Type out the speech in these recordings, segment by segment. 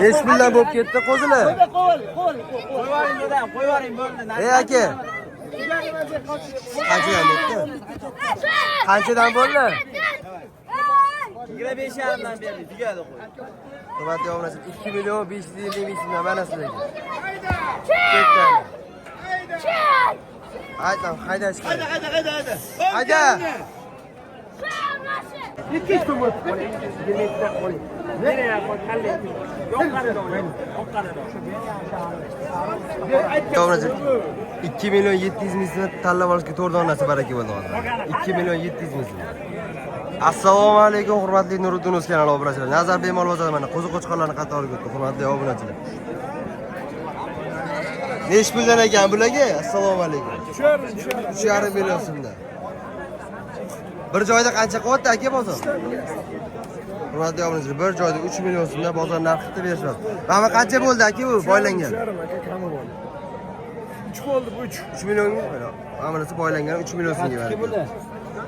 Nechi puldan bo'lib ketdi qo'zilar? Qo'yvoring dadam, qo'yvoring bo'ldi. Ey aka. Qanchadan bo'ldi? Qanchadan bo'ldi? 25,5 dan berdi, tugadi qo'y. Hurmatli obunachilar, 2 million 550 ming so'mdan mana sizlarga. Ketdi. Hayda, haydash. Hayda, hayda, hayda, hayda. Hayda. Obunachilar, 2 million 700 ming so'mdan tanlab olishga 4 donasi baraka bo'ldi hozir. 2 million 700 ming so'm. Assalomu alaykum hurmatli Nuriddin O'z kanali obunachilar. Nazar Bemol bozori mana qo'zi qo'chqorlarni qatoriga o'tdi hurmatli obunachilar. Nechi puldan ekan bularga? Assalomu alaykum. 3,5 million so'mdan. Bir joyda qancha qilyapti aka bozor? Hurmatli obunachilar, bir joyda 3 million so'mdan bozor narxida berishyapti. Mana qancha bo'ldi aka bu boylangan? Aka kami bo'ldi. 3 bo'ldi bu 3. 3 million mana bunisi boylangan 3 million so'mga berdi.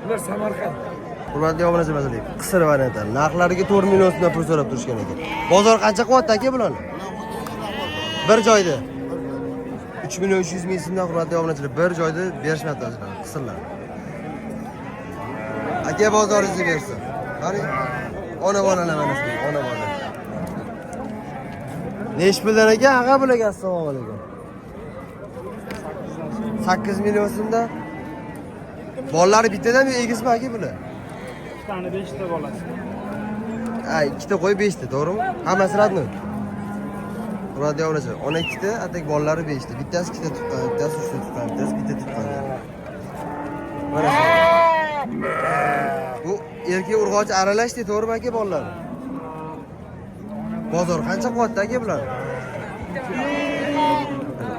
Bular Samarqand. Hurmatli obunachilar, masalan, qisir variantlar. Narxlariga 4 million so'mdan pul so'rab turishgan ekan. Bozor qancha qilyapti aka bularni? Bir joyda 3 million 300 ming so'mdan hurmatli obunachilar bir joyda berishmayapti hozir qisirlar. Aka bozoringizni bersin. Qani? Ona bolalar mana sizlarga, ona bola. Nechi puldan aka? Ag'a bularga assalomu alaykum. 8 million so'mdan. Bolalari bittadanmi egizmi aka bular? 2 tane 5 ta bolasi. Ha, ikkita qo'y 5 ta, to'g'rimi? Hammasi родной. Hurmatli obunachilar, ona ikkita, atak bolalari 5 ta. Bittasi ikkita tuqqan, bittasi uchta tuqqan, bittasi bitta tuqqan. Mana shu. Bu erkak urg'ochi aralashdi, to'g'rimi aka bolalari? Bozor qancha qilyapti aka bular?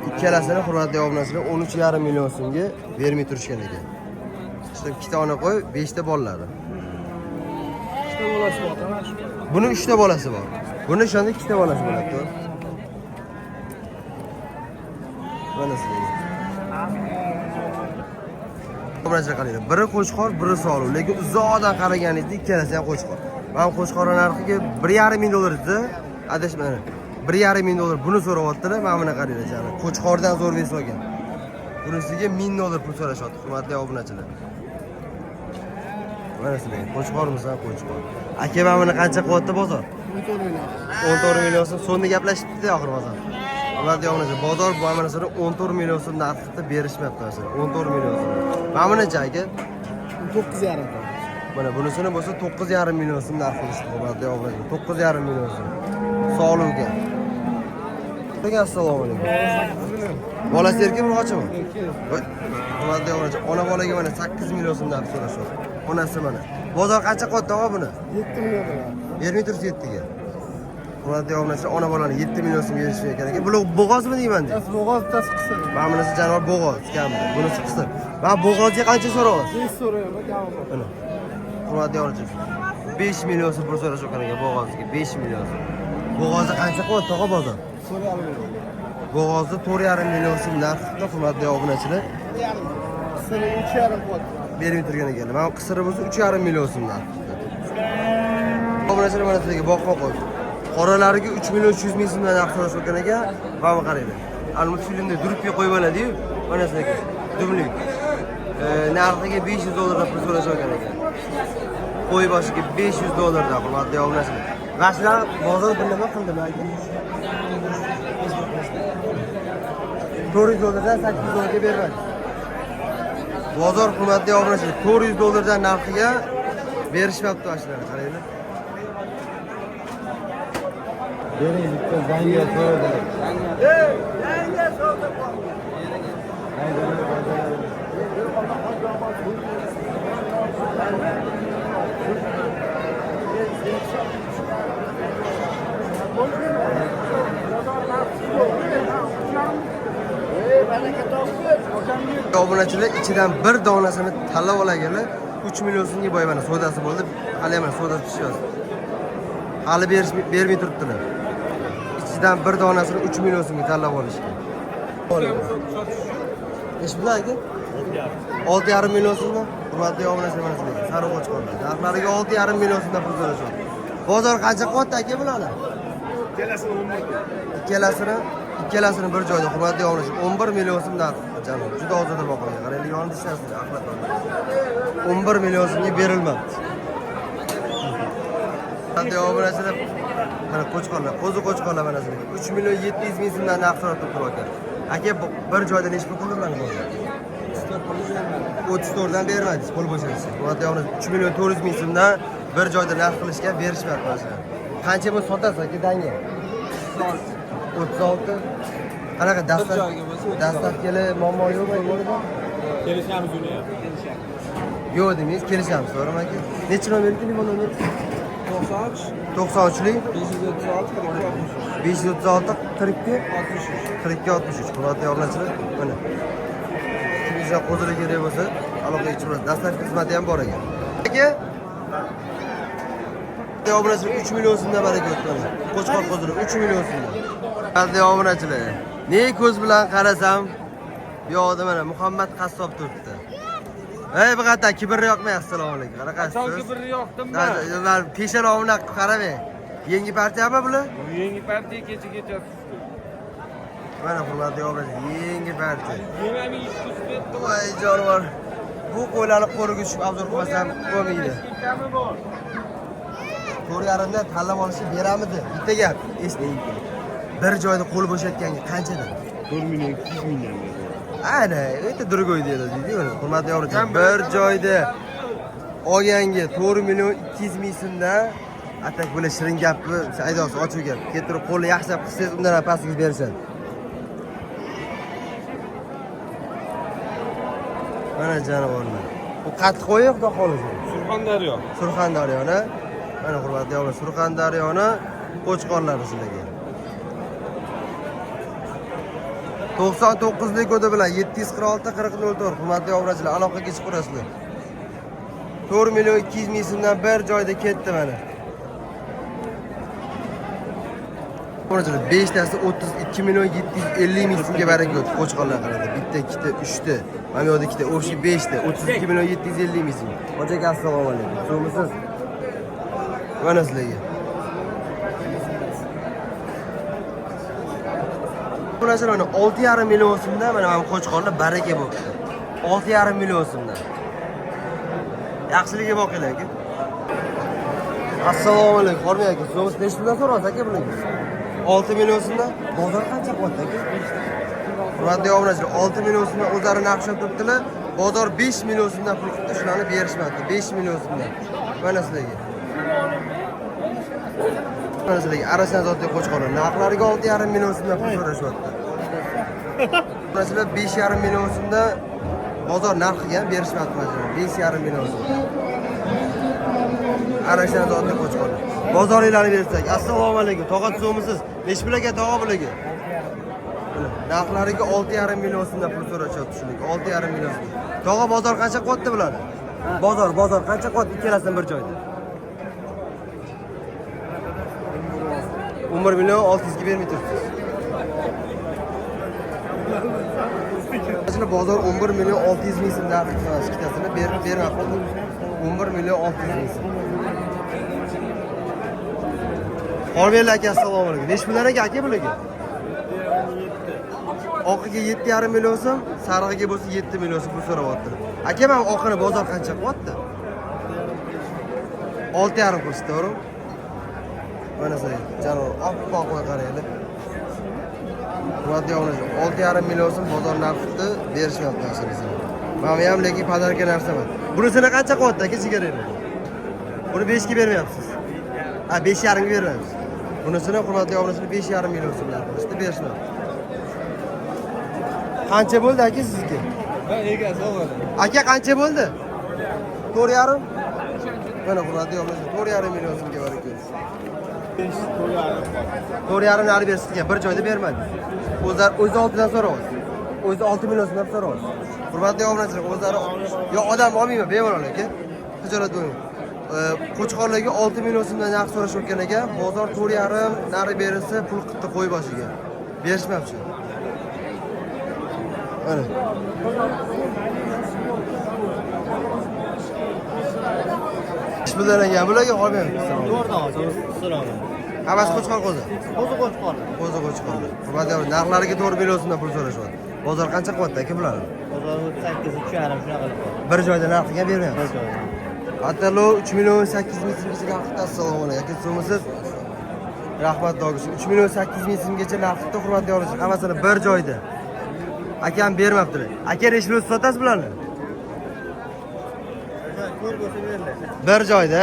Ikkalasini hurmatli obunachilar 13,5 million so'mga bermay turishgan ekan. İşte ikkita ona qo'y, 5 ta bolalari. 3 ta bolasi bor, tamam. Buni 3 ta bolasi bor. Buni o'shanda 2 ta bolasi bo'ladi, to'g'ri? Mana sizlarga. Obunachilar qaranglar, biri qo'chqor, biri soliv, lekin uzoqdan qaraganingizda ikkalasi ham qo'chqor. Mana qo'chqorning narxiga 1,5 ming dollar dedi. Adashmadim. 1,5 ming dollar buni so'rayaptilar. Mana buni qaranglar, jani. Qo'chqordan zo'r вес olgan. Bunisiga 1000 dollar pul so'rashyapti, hurmatli obunachilar. Mana sizlarga qo'chqormisan, qo'chqor. Aka, mana buni qancha qilyapti bozor? 14 million so'm. So'mda gaplashibdi oxir bozor. Hurmatli obunachilar, bozor bu mansini 14 million so'm narxida berishmayapti masalan. 14 million so'm. Mana bunichi aka? 9,5. Mana bunisini bo'lsa 9,5 million so'm narx qilishdi, hurmatli obunachilar. 9,5 million so'm. Sog'liqga. Aka, assalomu alaykum. Bolasi erkak urg'ochimi? Voy, hurmatli obunachilar, ona bolaga mana 8 million so'm narx so'rashyapti. Onasi mana. Bozor qancha qilyapti og'a buni? 7 million dollar. Bermay turibsiz 7 ga. Hurmatli obunachilar, ona bolani 7 million so'm berishgan ekan aka. Bular bo'g'ozmi deyman deb. Bittasi bo'g'oz, bittasi qisir. Mana bunisi jonivor bo'g'oz kamida. Bunisi qisir. Mana bo'g'ozga qancha so'rayapsiz? 5 so'rayapman, kami bor. Mana. Hurmatli obunachilar, 5 million so'm pul so'rashgan ekan bo'g'ozga 5 million so'm. Bo'g'ozi qancha qilyapti tog'a bozor? 4,5 million. Bo'g'ozni 4,5 million so'm narxida hurmatli obunachilar Qisiri 3,5 qilyapti. bermay turgan ekanlar. Mana qisiri bo'lsa 3,5 million so'm narxida. Obunachilar mana sizlarga boqma qo'y. Qoralariga 3 million 300 ming so'mdan narx so'rashgan ekan. Mana bu qaranglar. Ana multfilmda duribga qo'yib oladi-yu. Mana sizlarga dumlik. Narxiga 500 dollardan pul so'rashgan ekan. Qo'y boshiga 500 dollardan hurmatli obunachilar. Va shular bozor bir nima qildi aka? 400 dollardan 800 dollarga bermadi. Bozor hurmatli obunachilar 400 dollardan narxiga berishmabdi shularni qaranglar. Bering bitta zanga so'radi. Obunachilar ichidan bir donasini tanlab olganlar 3 million so'mga boy mana savdosi bo'ldi. Hali ham savdosi tushyapti. Hali bermay turibdilar. Ichidan bir donasini 3 million so'mga tanlab olishgan. Nechi pul aka? 6,5 million so'mdan. Hurmatli obunachilar mana sizlarga sariq qo'chqorlar. Narxlariga 6,5 million so'mdan pul so'rashyapti. Bozor qancha qilyapti aka bularni? Ikkalasini bir joyda hurmatli obunachilar 11 million so'm narx janob. Juda ozoda boqilgan. Qaranglar, yonida ishlasini axlat. 11 million so'mga berilmabdi. Hurmatli obunachilar, mana qo'chqorlar, qo'zi qo'chqorlar mana sizlarga 3 million 700 ming so'mdan narx so'rab turibdi aka. Aka, bir joyda necha pul qildi bularni bozor? 34 dan bermadingiz, qo'l bo'shaysiz. Hurmatli obunachilar, 3 million 400 ming so'mdan bir joyda narx qilishga berishmabdi mana shular. Qancha bo'lsa sotasiz aka danga? 36. Qanaqa dastlab dastlabkili muammo yo'qmi qo'lida? Kelishamiz uni ham. Yo'q demaysiz, kelishamiz, to'g'rimi aka? Necha nomer telefon nomeri? 93 93lik 536 42 536 42 63. 42 63. Hurmatli obunachilar, mana. Kimga qo'zilar kerak bo'lsa, aloqaga chiqamiz. Dastlabki xizmati ham bor ekan. Aka, obunachilar 3 million so'mdan baraka o'tdi. Qo'chqor qo'zilar 3 million so'mdan. Hurmatli obunachilar, ne ko'z bilan qarasam, bu yoqda mana Muhammad qassob turibdi. Ey, bu qattan kibrni yoqmay, assalomu alaykum. Qanaqasiz? Qachon kibrni yoqdim man? Man peshonamni qaramang. Yangi partiyami bular? Bu yangi partiya kecha kechasi tushdi. Mana hurmatli obunachilar, yangi partiya. 20300 ketdi. Voy jonivor. Bu qo'ylarni qo'riga tushib obzor qilmasam bo'lmaydi. Kami bor. 4,5 dan tanlab olishni beramidi? Bitta gap, eslang. Bir joyda qo'l bo'shatganga qanchadan? 4 million 200 mingdan berdi. Ana, это другой дело deydi. Mana hurmatli obunachilar, bir joyda olganga 4 million 200 ming so'mdan atak bular shirin gapni aydosi ochiq gap. Keltirib qo'lni yaxshilab qilsangiz undan ham pastiga berishadi. Mana jonivorlar. Bu qattiq qo'yi xudo xohlasa. Surxondaryo. Surxondaryoni mana hurmatli obunachilar, Surxondaryoni qo'chqorlari sizlarga. 99lik kodi bilan 746 40 04 hurmatli obunachilar aloqaga chiqib turasizlar. 4 million 200 ming so'mdan bir joyda ketdi mana. Obunachilar 5 tasi 32 million 750 ming so'mga baraka o'tdi. Qo'chqorlar qaranglar. Bitta, ikkita, uchta. Mana bu yoqda ikkita, общий 5 ta. 32 million 750 ming so'm. Hoji aka, assalomu alaykum. Sog'misiz? Mana sizlarga. Obunachilar mana 6,5 million so'mdan mana bu qo'chqorlar baraka bo'libdi. 6,5 million so'mdan. Yaxshiligiga boqinglar aka. Assalomu alaykum, Xormay aka. So'miz necha puldan so'raysiz aka buni? 6 million so'mdan. Bozor qancha qilyapti aka? Hurmatli obunachilar, 6 million so'mdan o'zlari narx ushlab turibdilar. Bozor 5 million so'mdan pul qilibdi, shularni berishmabdi. 5 million so'mdan. Mana sizlarga. Mana sizlarga Arashan zotli qo'chqorlar narxlariga 6,5 million so'mdan pul so'rashyapti. Obunachilar 5,5 million so'mdan bozor narxiga ham berishmabdi mana 5,5 million so'm. Arashan zotli qo'chqorlar. Bozoringlarni bersak. Assalomu alaykum. Tog'a tuzukmisiz? Necha pul aka tog'a bularga? Mana narxlariga 6,5 million so'mdan pul so'rashyapti shularga. 6,5 million so'm. Tog'a bozor qancha qilyapti bularni? Bozor qancha qilyapti ikkalasini bir joyda? 11 million 600 ga bermay turibsiz. Mana bozor 11 million 600 ming so'm narxi qilamiz ikkitasini berib bermabdi. 11 million 600 ming so'm. Xorberlar aka, assalomu alaykum. Necha puldan aka aka bularga? Oqiga 7,5 million so'm, sarig'iga bo'lsa 7 million so'm pul so'rayapti. Aka, mana oqini bozor qancha qilyapti? 6,5 qilishdi, to'g'rimi? Mana sizlarga jonivor oppoq qo'y qaranglar. Hurmatli obunachilar, 6,5 million so'm bozor narxida berishmayapti narsani. Mana bu ham lekin подарка narsa emas. Bunisini qancha qilyapti aka jigarlar? Buni 5 ga bermayapsiz. Ha, 5,5 ga bermayapsiz. Bunisini hurmatli obunachilar 5,5 million so'm narxida berishmayapti. Qancha bo'ldi aka sizniki? Egasi o'g'li. Aka qancha bo'ldi? 4,5. Mana hurmatli obunachilar 4,5 million so'mga bor ekan. 4,5 nari berishgan, bir joyda bermadi. O'zlari o'zi oltidan so'rayapsiz. O'zi 6 million so'mdan so'rayapsiz. Hurmatli obunachilar, o'zlari yo odam olmayman, bemalol aka. Xijolat bo'lmang. Qo'chqorlarga 6 million so'mdan narx so'rashayotgan ekan. Bozor 4,5 nari berilsa pul qilibdi qo'y boshiga. Berishmabdi. Mana. Ish bilan ekan, bularga olmayman. Hammasi qo'chqor qo'zi. Qo'zi qo'chqor. Qo'zi qo'chqor. Hurmatli obunachilar, narxlariga 4 million so'mdan pul so'rashyapti. Bozor qancha qilyapti aka bularni? Bozor 38, 3,5 shunaqa qilib. Bir joyda narxiga bermayapsiz. Atalo 3 million 8 ming so'mgacha narxda. Assalomu alaykum. Aka, so'misiz? Rahmat dogush. 3 million 8 ming so'mgacha narxda, hurmatli obunachilar, hammasini bir joyda. Akam bermabdilar. Aka, necha pul sotasiz bularni? Bir joyda.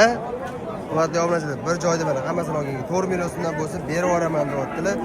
Hurmatli obunachilar, bir joyda mana hammasini olganga 4 million so'mdan bo'lsa berib yuboraman deyaptilar.